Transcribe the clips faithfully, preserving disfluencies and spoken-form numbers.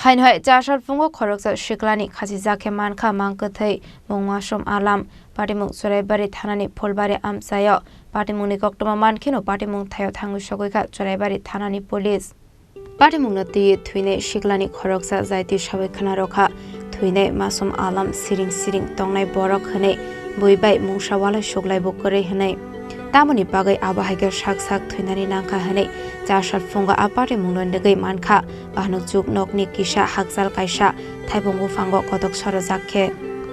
Haino hai chasar phungo khoroksa siklani khachijak khe mankha mangkwthwi mung Masum Alam. Patimung Churaibari thanani Phulbari amchaio patimungni koktwma mankheno patimung thaio thangwi sogwi kha Churaibari thanani police. Patimungno twiwi thwinai siklani khoroksa jaiti sawi khna rwkha. Thwinai Masum Alam siring siring tongnai borok hwnwi bui bai mungsa walai suklaibo kwrwi hwnwi. Tamoni bagwi abo hai khe sak sak thwinani nangkha hwnwi chasar phungo a patimungno nugwi mankha. Bahno chuk nokni kisa hakchal kaisa thaipung buphango kotok sorojak khe.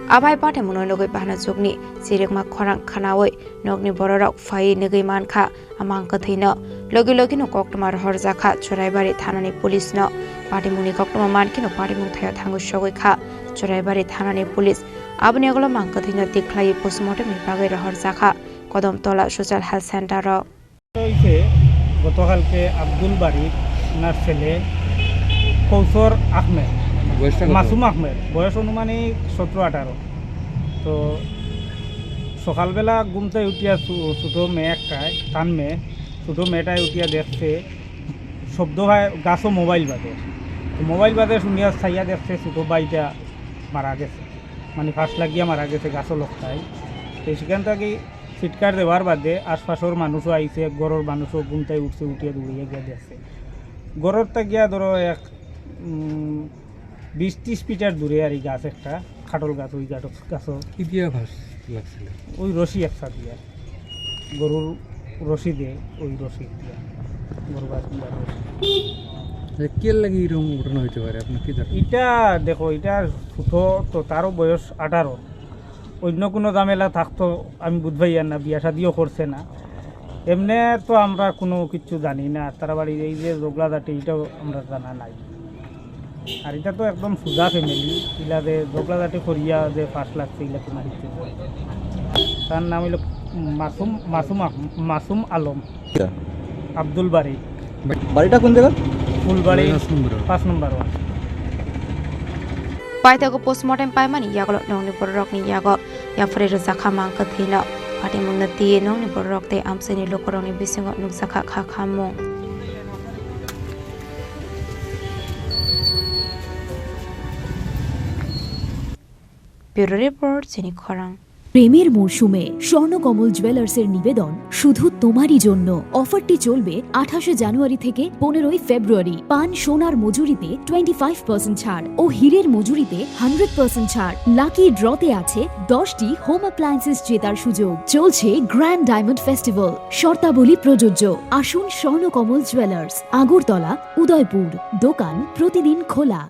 Abo hai patimungno nugwi bahno chukni chirikma khorang khnaui nokni bororok phaiwi nugwi mankha. A mangkwthwino logi logino koktwma rohorjakha Churaibari thanani police no. Patimungni koktwma mankheno patimung thaio thangwi sogwi kha Churaibari thanani police. Aboni ulo mangkwthwino tikhlaiwi postmortem ni bagwi rohorjakha Kodom Tola Social Health Center o. হয়েছে গতকালকে আব্দুল বারী, ওনার ছেলে কৌসর আহমেদ, বয়সটা কত? মাসুম আহমেদ, বয়স আনুমানিক সতেরো আঠারো। তো সকালবেলা ঘুম থেকে উঠিয়া ছু-, ছোটো মেয়ে একটায়, তার মেয়ে, ছোটো মেয়েটায় উঠিয়া দেখছে শব্দ হয় গাছও মোবাইল বাজে। তো মোবাইল বাজে শুনিয়া চাইয়া দেখছে ছোটো ভাইটা মারা গেছে, মানে ফাঁস লাগিয়া মারা গেছে গাছও লোকটাই। তো সেখান থেকে চিৎকার দেওয়ার বাদে আশপাশর মানুষও আইছে, ঘরর মানুষও ঘুম থেকে উঠছে, উঠিয়া দৌড়িয়া গিয়া দেখছে। ঘরর তা গিয়া ধরো এক, উম, বিশ ত্রিশ মিটার দূরে আর এই গাছ একটা, খাটল গাছ, ওই গাছ, গাছও কি দিয়া ফাঁস লাগছিল? ওই রশি একটা দিয়া, গরুর রশি দে, ওই রশি দিয়া, গরু গাছ দিয়া রশি। এ, কে লাগি এরকম ঘটনা হইতে পারে? আপনি কি জানেন? এটা দেখো, এটা ছোট তো, তারও বয়স আঠারো। অন্য কোনো ঝামেলা থাকতো আমি বুঝবাই আর না, বিয়া শাদিও করছে না। এমনে তো আমরা কোনো কিচ্ছু জানি না, তারা বাড়ি এই যে ঝগড়াঝাটি, এটাও আমরা জানা নাই। আর এটা তো একদম সুজা ফ্যামিলি, ইলা যে ঝগড়াঝাটি করিয়া যে ফাঁস লাগছে, ইলা তো মারিছে। তার নাম হইলো মাসুম, মাসুম আহ-, মাসুম আলম। আব্দুল বারী। বাড়িটা কোন জায়গা? ফুলবাড়ি পাঁচ নম্বর ওয়ার্ড। পাঁচ নম্বর word. Paithago postmortem paimani yagulo nokni bororokni yago yapharwi rwjakha mangkwthwino. Patimungno twiwi nokni bororok tei amchaini lukurokni bisingo nukjakha kha khammung. Bureau report, Chini Khorang. প্রেমের মরশুমে স্বর্ণকমল জুয়েলার্সের নিবেদন শুধু তোমারই জন্য। অফারটি চলবে আঠাশে জানুয়ারি থেকে পনেরোই ফেব্রুয়ারি। পান সোনার মজুরিতে টোয়েন্টি ফাইভ পার্সেন্ট ছাড় ও হীরের মজুরিতে হান্ড্রেড পার্সেন্ট ছাড়। লাকি ড্রতে আছে দশটি হোম অ্যাপ্লায়েন্সেস জেতার সুযোগ। চলছে গ্র্যান্ড ডায়মন্ড ফেস্টিভ্যাল, শর্তাবলী প্রযোজ্য। আসুন স্বর্ণকমল জুয়েলার্স, আগরতলা, উদয়পুর। দোকান প্রতিদিন খোলা।